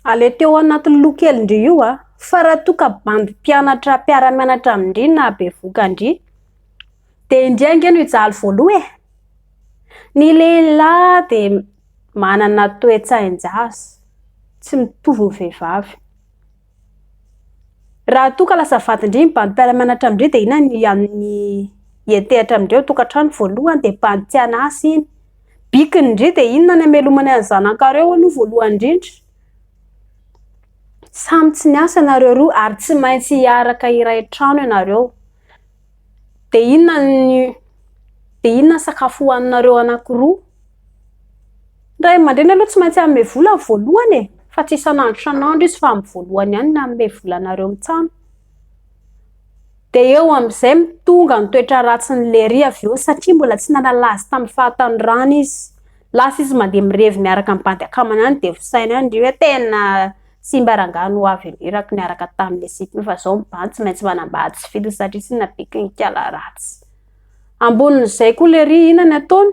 Aleo teo anatin'ny loha kelin-dry io a, fa raha toa ka bandy mpianatra mpiara-mianatra amin-dry na bevohoka an-dry, dia indry ange no hijaly voaloha e! Ny lehilahy dia manana toe-tsain-jaza, tsy mitovy ny vehivavy. Raha toa ka lasa vadin-dry ny bandy mpiara-mianatra amin-dry dia inona ny ny hiantehatra amin-dreo tokantrano voalohany dia bandy tsy an'asa iny. Bikiny-ndry dia inona ny hamelomany an'ny zanakareo aloha voalohany indrindra. Samy tsy niasa ianareo roa ary tsy maintsy hiaraka hiray trano ianareo. Dia inona ny dia inona ny sakafo hohaninareo anankiroa? Ny ray aman-dreny aloha tsy maintsy hanome vola amin'ny voalohany e, fa tsy isan'andro isan'andro izy fa amin'ny voalohany ihany no hanome vola anareo mitsam. Dia eo amin'izay no tonga ny toetra ratsin'i Lery avy eo satria mbola tsy nanala azy tamin'ny fahatanorana izy. Lasa izy mandeha mirevy miaraka amin'ny bandy akamany any dia vosainy any ndry hoe tena simba rangahy no avy nirako niaraka tamin'ilay sipa io fa izao ny bandy tsy maintsy manambady tsy fidiny satria tsy nabiky ny kala ratsy. Ambonin'izay koa Lery inona ny ataony?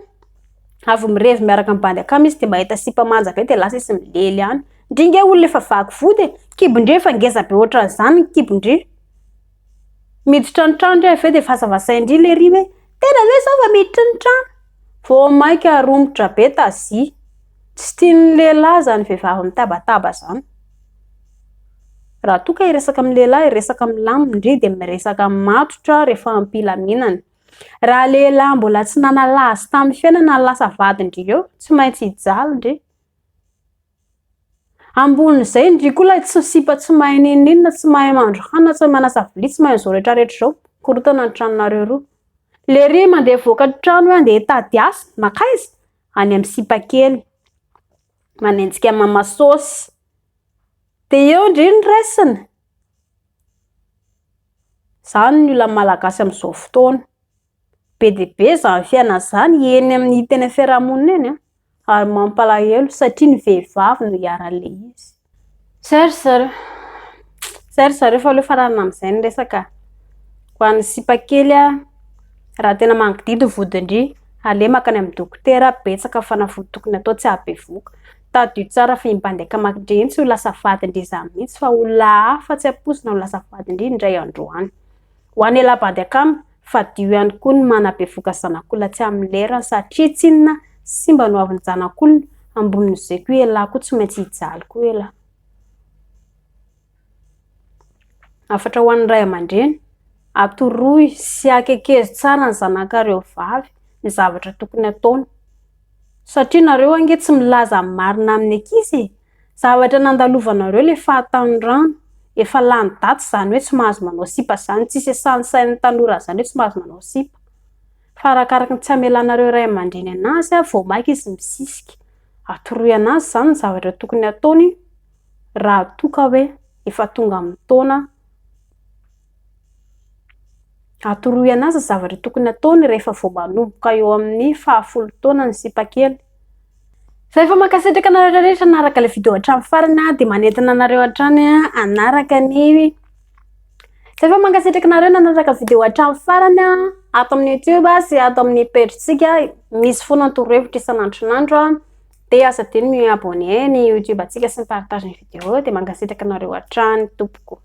Avy mirevy miaraka amin'ny bandy akama izy dia mahita sipa manja be dia lasa izy milely any. Ndry nge olona efa vaky vody e, kibon-dry efa ngeza be ohatran'izany ny kibon-dry. Miditra ny trano ndry avy eo dia vasavasain-dry lery hoe tena ve izao vao miditra ny trano? Vao mainka romotra be tazia. Tsy tian'ny lehilahy izany vehivavy mitabataba izany. Raha toa ka hiresaka amin'ny lehilahy, hiresaka milamina ndry dia miresaka matotra rehefa am-pilaminana. Raha lehilahy mbola tsy nanala azy tamin'ny fiainana no lasa vadin-dry eo, tsy maintsy hijaly ndry. Ambonin'izay ndry koa ilay tsy sipa tsy mahay n'inon'inona, tsy mahay mahandro hanina, tsy mahay manasa vilia, tsy mahay an'izao rehetra rehetra izao. Korontana ny tranonareo roa. Lery mandeha mivoaka ny trano hoe andeha hitady asa, mankaiza? Any amin'ny sipa kely. Manenjika mama saosy. Dia eo ndry no raisina. Izany ny olona malagasy amin'izao fotoana. Be dia be izany fiainana izany eny amin'ny hita eny amin'ny fiarahamonina eny an, ary mampalahelo satria ny vehivavy no iharan'ilay izy. Izay ry zareo, izay ry zareo fa aleo faranana amin'izay ny resaka. Ho an'ny sipa kely an, raha tena mangidihidy ny vodin-dry, aleha mankany amin'ny dokotera, betsaka ny fanafody tokony atao tsy hahabevohoka. Tadidio tsara fa iny bandy akamakindry iny tsy ho lasa vadin-dry izany mihitsy fa olona hafa tsy ampoizina ho lasa vadin-dry indray andro any. Ho an'ialahy bandy akama, fadio ihany koa ny manabevoka zanak'olona tsy amin'ny lerany satria tsinona simba no avin'ny zanak'olona, ambonin'izay koa ialahy koa tsy maintsy hijaly koa ialahy. Hafatra ho an'ny ray aman-dreny, atoroy sy akekezo tsara ny zanakareo vavy ny zavatra tokony ataony satria nareo ange tsy milaza ny marina amin'ny ankizy e! Zavatra nandalovanareo ilay fahatanorana, efa lany daty izany hoe tsy mahazo manao sipa izany, tsisy esan'ny sain'ny tanora izany hoe tsy mahazo manao sipa. Fa arakaraky ny tsy hamelanareo ray aman-dreny anazy vao maika izy misisika. Atoroy anazy izany ny zavatra tokony hataony raha toa ka hoe efa tonga amin'ny taona, atoroy anazy ny zavatra tokony hataony rehefa vao manomboka eo amin'ny fahafolo taona ny sipa kely. Zay fa mankasitraka anareo rehetra nanaraka ilay vidéo hatramin'ny farany aho dia manentana anareo hatrany hanaraka ny Zay fa mankasitraka anareo nanaraka vidéo hatramin'ny farany ato amin'ny YouTube sy ato amin'ny page-tsika. Misy foana ny torohevitra isan'andro isan'andro. Dia aza adino ny mi-abonner ny YouTube antsika sy mi-partage ny vidéo. Dia mankasitraka anareo hatrany tompoko.